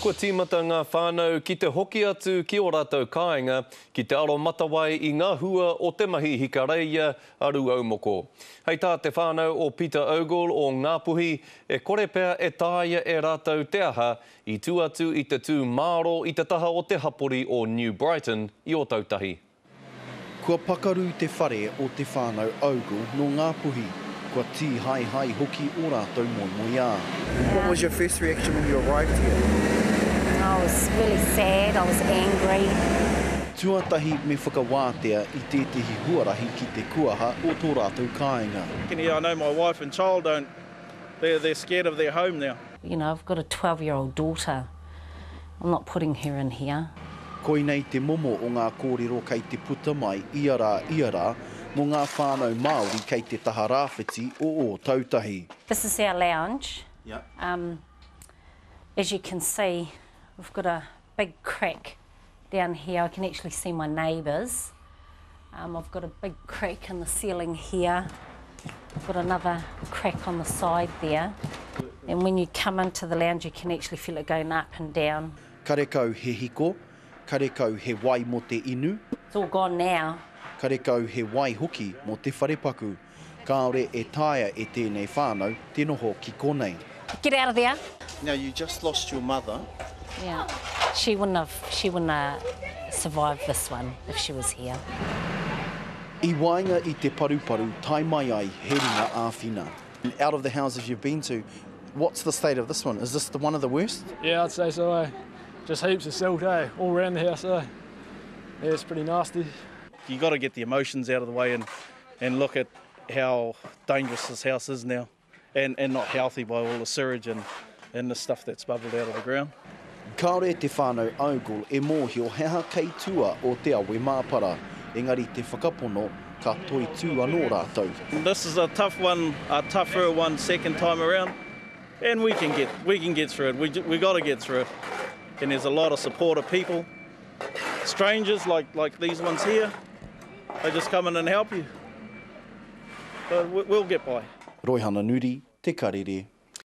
Kua tīmata ngā whānau ki te hoki atu ki ō rātou kāinga ki te aromatawai i ngā hua o te mahi hikareia a Rūaumoko. Hei tā te whānau o Peter Ogle o Ngāpuhi, e kore pea e taea e rātou te aha i tua atu i te tū māro i te taha o te hapori o New Brighton i Ōtautahi. Kua pakaru te whare o te whānau Ogle nō Ngāpuhi, kua tīhaehae hoki ō rātou moemoeā. What was your first reaction when you arrived here? I was really sad, I was angry. Tuatahi me whakawātea i tētehi huarahi ki te kuaha o tō rātou kāinga. I know my wife and child don't, they're, they're scared of their home now. You know, I've got a 12 year old daughter, I'm not putting her in here. Koinei te momo o ngā kōrero kei te puta mai ia rā ia rā mō ngā whānau Māori kei te taha rāwhiti o Ōtautahi. This is our lounge. Um, as you can see, we've got a big crack down here. I can actually see my neighbours. Um, I've got a big crack in the ceiling here. I've got another crack on the side there. And when you come into the lounge, you can actually feel it going up and down. Karekau he hiko, karekau he wai mō te inu. It's all gone now. Karekau he wai hoki mō te wharepaku. Kāore e taea e tēnei whānau te noho ki konei. Get out of there. Now you just lost your mother. Yeah, she wouldn't have, she wouldn't have survived this one if she was here. I waenga i te paruparu tae mai ai he ringa āwhina. Out of the houses you've been to, what's the state of this one? Is this the one of the worst? Yeah, I'd say so, eh? Just heaps of silt, eh? All round the house, eh? Yeah, it's pretty nasty. You got to get the emotions out of the way and, and look at how dangerous this house is now and, and not healthy by all the sewage and, and the stuff that's bubbled out of the ground. Kāore te whānau Ogle e mōhio he aha kei tua o te awe māpara, engari te whakapono ka toitū anō rātou. This is a tough one, a tougher one second time around, and we can get, we can get through it. We, we got to get through it. And there's a lot of support of people, strangers like, like these ones here, they just come in and help you. But we'll get by. Roihana Nuri, Te Karere.